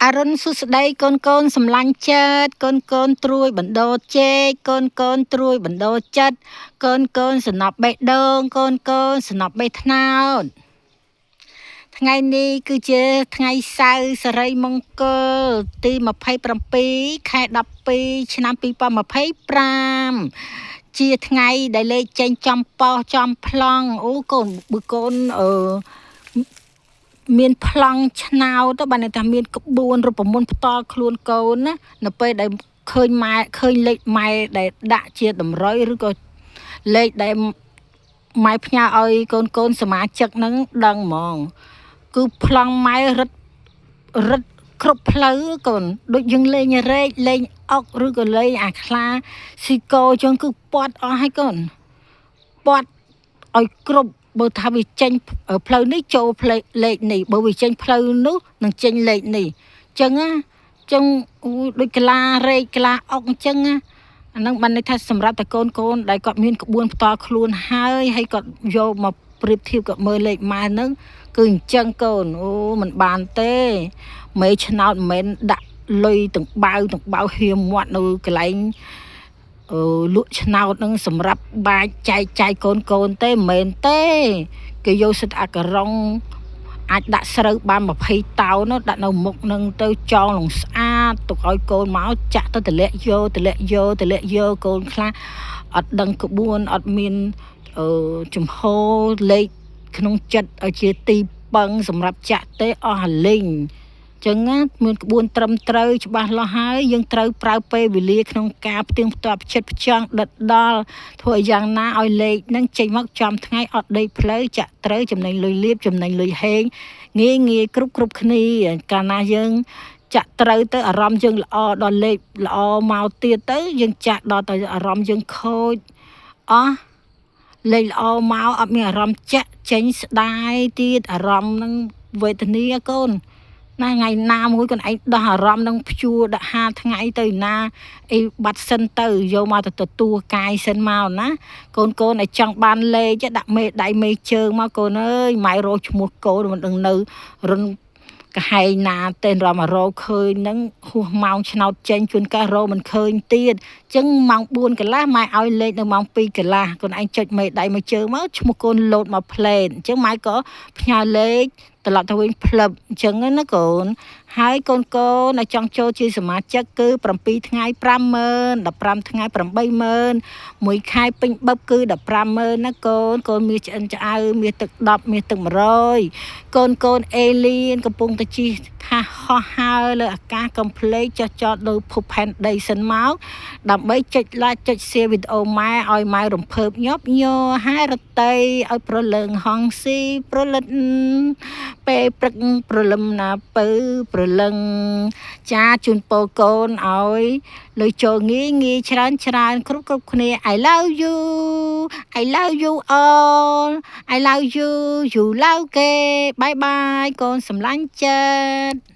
អរុណសួស្តីកូនកូនសម្លាញ់ចិត្តកូនកូនត្រួយបណ្ដោចេកកូនកូនត្រួយបណ្ដោចិត្តកូនកូនសំណប់បេះដូងកូនកូនសំណប់បេះត្នោតថ្ងៃនេះគឺជាថ្ងៃសៅរ៍សិរីមង្គលទី27ខែ12ឆ្នាំ2025ជាថ្ងៃដែលលេខចេញចំប៉ោះចំប្លង់អូកូនបើកូនអឺ មានប្លង់ឆ្នោតទៅបានន័យថាមានក្បួនរូបមន្តផ្ទាល់ខ្លួនកូនណានៅពេលដែលឃើញម៉ែឃើញលេខម៉ែដែលដាក់ជាតម្រុយឬក៏លេខដែលម៉ែផ្ញើឲ្យកូនកូនសមាជិកហ្នឹងដឹងហ្មង គឺប្លង់ម៉ែរឹតរឹតគ្រប់ផ្លូវកូនដូចយើងលេងរែកលេងអុកឬក៏លេងអាខ្លាស៊ីកោចឹងគឺពាត់អស់ហើយកូនពាត់ឲ្យគ្រប់បើថាវាចេញផ្លូវនេះចូលផ្លូវលេខនេះបើវាចេញផ្លូវនោះនឹងចេញលេខនេះចឹងណាចឹងអូយដូចក្លារែកក្លាអុកអញ្ចឹងណាអាហ្នឹងបានន័យថាសម្រាប់តែកូនកូនដែលគាត់មានក្បួនផ្ទាល់ខ្លួនហើយហើយគាត់យកមកប្រៀបធៀបគាត់មើលលេខម៉ែហ្នឹងគឺអញ្ចឹងកូនអូមិនបានទេមេឆ្នោតមិនមែនដាក់លុយទាំងបាវទាំងបាវហៀមាត់នៅកន្លែង អឺលក់ឆ្នោតនឹងសម្រាប់បាចចែកចាយកូនកូនទេមិនមែនទេគេយកសិទ្ធអករុងអាចដាក់ស្រូវបាន20តោនដាក់នៅមុខនឹងទៅចងលងស្អាតទុកឲ្យកូនមកចាក់ទៅតម្លាក់យកតម្លាក់យកតម្លាក់យកកូនខ្លះអត់ដឹងក្បួនអត់មានអឺចំហលេខក្នុងចិត្តឲ្យជាទីពឹងសម្រាប់ចាក់ទេអស់អាលីង ចឹងណាមានក្បួនត្រឹមត្រូវច្បាស់លាស់ហើយយើងត្រូវប្រើពេលវេលាក្នុងការផ្ទៀងផ្ទាត់ផ្ចិតផ្ចង់ដិតដល់ធ្វើឲ្យយ៉ាងណាឲ្យលេខនឹងចេញមកចំថ្ងៃអត់ដេកផ្លូវចាក់ត្រូវចំណេញលុយលៀបចំណេញលុយហេងងាយងាយគ្រប់គ្រប់គ្នាកាលណាយើងចាក់ត្រូវទៅអារម្មណ៍យើងល្អដល់លេខល្អមកទៀតទៅយើងចាក់ដល់ទៅអារម្មណ៍យើងខូចអស់លេខល្អមកអត់មានអារម្មណ៍ចាក់ចេញស្ដាយទៀតអារម្មណ៍នឹងវេទនាកូន ណាថ្ងៃណាមួយកូនឯងដោះអារម្មណ៍នឹងព្យួរដាក់5ថ្ងៃទៅណាអីបាត់សិនទៅយកមកទៅទទួលកាយសិនមកណាកូនកូនឲ្យចង់បានលេខដាក់មេដៃមេជើងមកកូនអើយម៉ែរកឈ្មោះកូនមិនដឹងនៅរុនកហែងណាទេរមរកឃើញហ្នឹងហួសម៉ោងឆ្នោតចេញជួនកាលរកមិនឃើញទៀតអញ្ចឹងម៉ោង4កន្លះម៉ែឲ្យលេខនៅម៉ោង2កន្លះកូនឯងចុចមេដៃមកជើងមកឈ្មោះកូនលោតមកផ្លេនអញ្ចឹងម៉ែក៏ផ្ញើលេខត្រឡប់ទៅវិញផ្លឹបអញ្ចឹងណាកូនហើយកូនកូនឲ្យចង់ចូលជាសមាជិកគឺ7ថ្ងៃ50000 15ថ្ងៃ80000មួយខែពេញបឹបគឺ150,000ណាកូនកូនមាសឆ្អិនឆ្អៅមាសទឹក10មាសទឹក100កូនកូនអេលៀនកំពុងតែជិះថាហោះហើរលើអាកាសកំភ្លេចចុះចតលើភពផែនដីសិនមកដើម្បីចុច like ចុច share វីដេអូម៉ែឲ្យម៉ែរំភើបញាប់ញ័រហើយរតីឲ្យប្រលើងហងស៊ីប្រលិតពេលព្រឹកព្រលឹមណាពៅព្រលឹងចាជូនពរកូនឲ្យលុយចូលងាយងាយច្រើនច្រើនគ្រប់គ្រប់គ្នា I love you, I love you all, I love you, you love គេ bye bye កូនសម្លាញ់ចិត្ត។